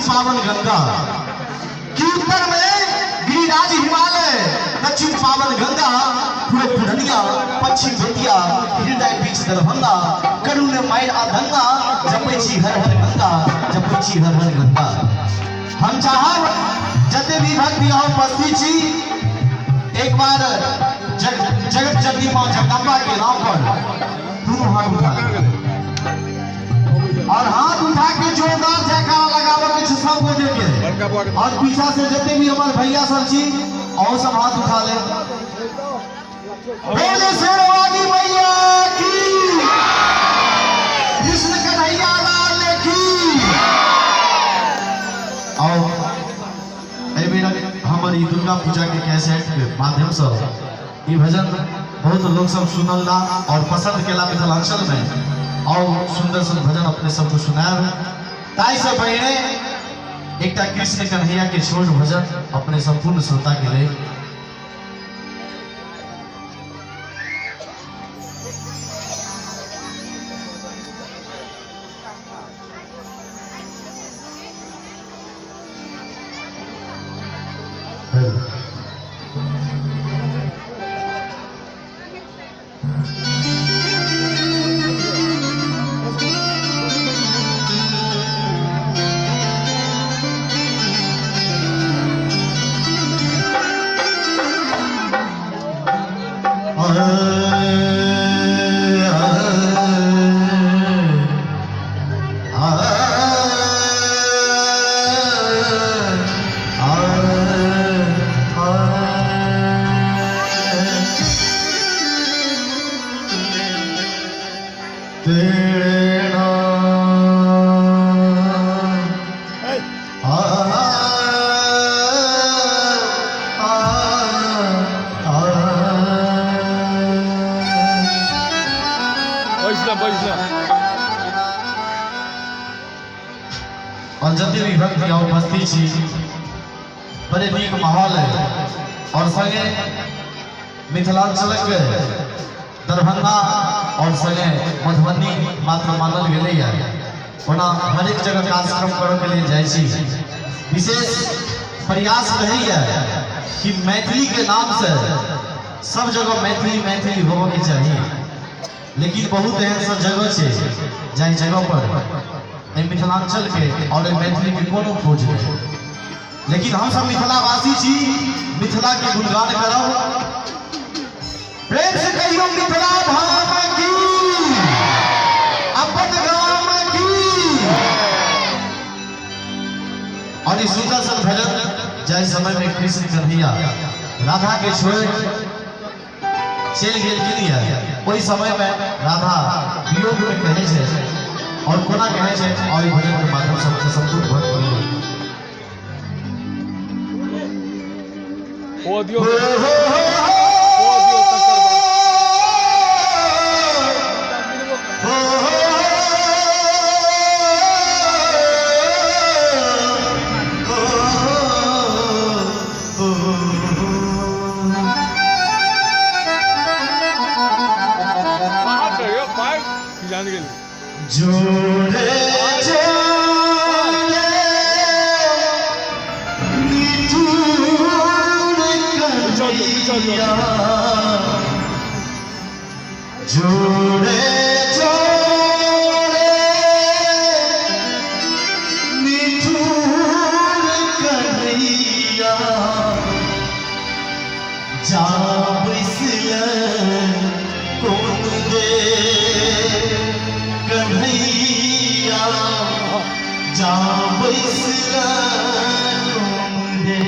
पावन गंगा। कि उत्तर में गिरिराज हिमालय, दक्षिण पावन गंगा, पूरब पूर्णिया, पश्चिम बेतिया, हृदय बीच दरभंगा, करुण मारि आ दंगा, जपै छी हर हर गंगा, जपै छी हर हर गंगा। हम चाहब जते भी भक्त यहाँ उपस्थित छी एक बार जगत जननी माँ जगदम्बा के नाम पर दोनों हाथ उठा और हाथ उठा के जोरदार जयकारा लगावे के छै सब गोटे के। और पीछा से जते भी हमार भैया सब छी और सब हाथ उठा ले। बोले शेरवाली मैया की, कृष्ण कन्हैया लाल की। और एहि बेर हमर ई दुर्गा पूजा के कैसेट के माध्यम से ई भजन बहुत लोग सब सुनल और पसंद केला मिथिलांचल में, और सुंदर सुंदर भजन अपने सबको सुनायल। ताहि से पहिने एकटा कृष्ण कन्हैया के छोट भजन अपने संपूर्ण श्रोता के लिए। और जते भी भक्त यहाँ उपस्थित छी बड़े नीक माहौल है। और संगे मिथिलांचल के दरभंगा और संगे मधुबनी मात्र मानल गेलै है। ओना हरेक जगह कार्यक्रम करऽ के लिए जाइ छी। विशेष प्रयास रहैया कि मैथिली के नाम से सब जगह मैथिली मैथिली होबऽ के चाही, लेकिन बहुत एहन सब जगह छै जाहि जगह पर मिथिलांचल के और मैथिली के कोनो खोज नहीं। लेकिन हम सब मिथिलावासी छी, मिथिला के गुणगान करब। प्रेम से कहियो मिथिला धाम की, अपन गाम की। और इस सुंदर सन भजन जाहि समय में कृष्ण कन्हैया राधा के छोड़ चलि गेलखिन है, ओहि समय में राधा वियोग में कहै छै और कोना कहै छै, और ई भजन के माध्यम से संपूर्ण भक्त हो दियो हो दियो तकर बाद जान गेल जोड़े जोड़े निठुर कन्हैया, जोड़े जोड़े निठुर कन्हैया, जा बैसल कोन दे कन्हैया, जा बैसल कोन दे।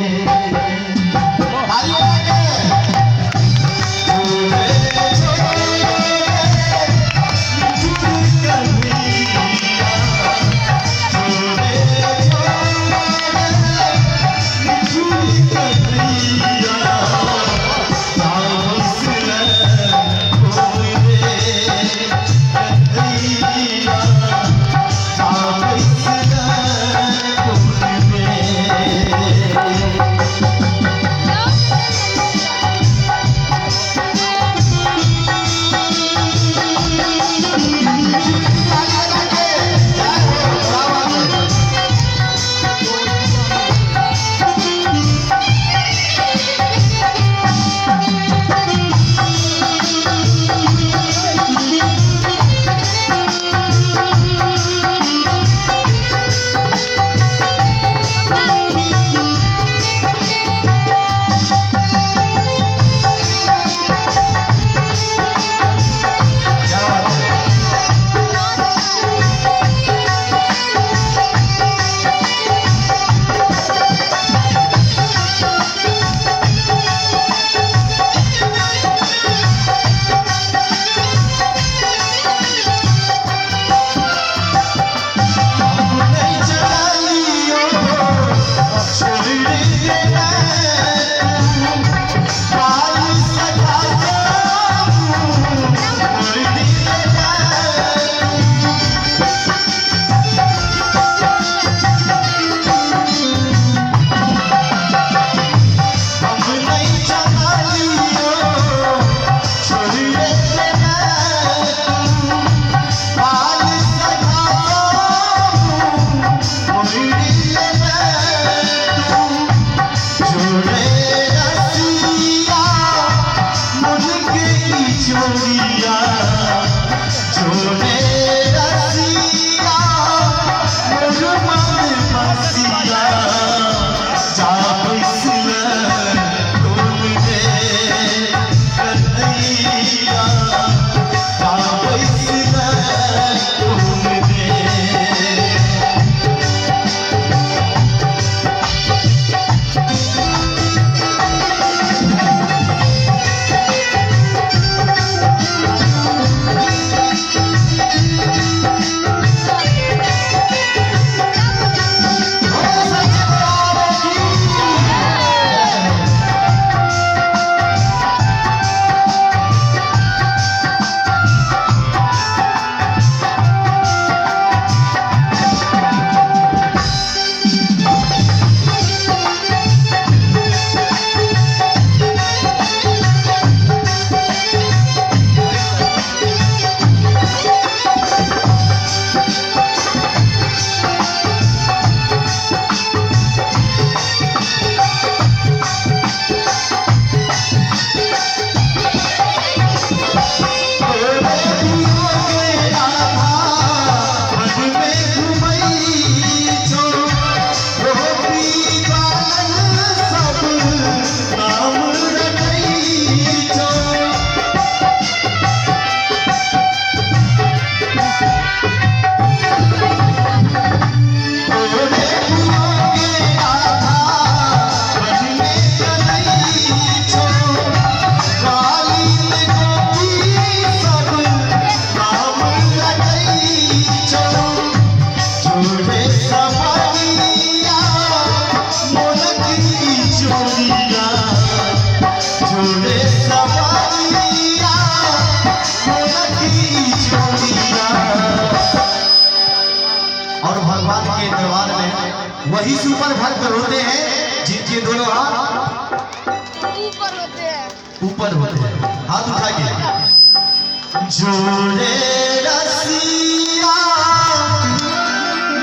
Thank you. के दरबार में वही सुपर भक्त होते हैं जिनके दोनों हाथ ऊपर होते हैं। ऊपर होते हैं। हाथ उठा के जोड़े रसिया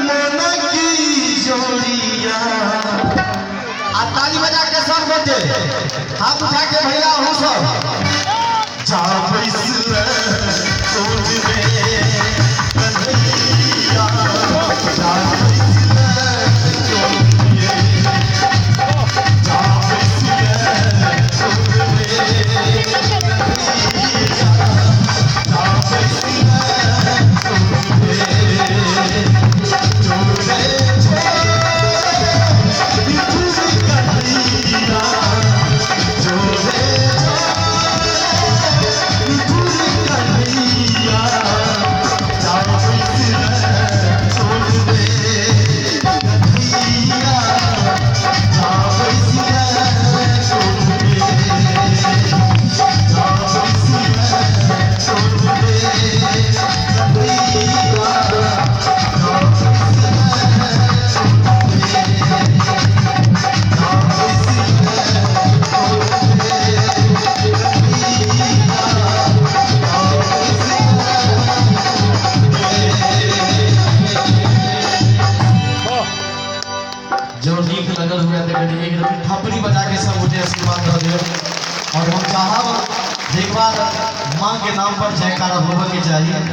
मन की जोड़िया। आ ताली बजा के सब गोटे हाथ उठा के भैया हूँ सब जा जो नीक लगल हुआ एक थपड़ी बजा के सब गोटे आशीर्वाद दऽ दियौ। और हम चाहब एक बार माँ के नाम पर जयकारा होबे के चाहिए।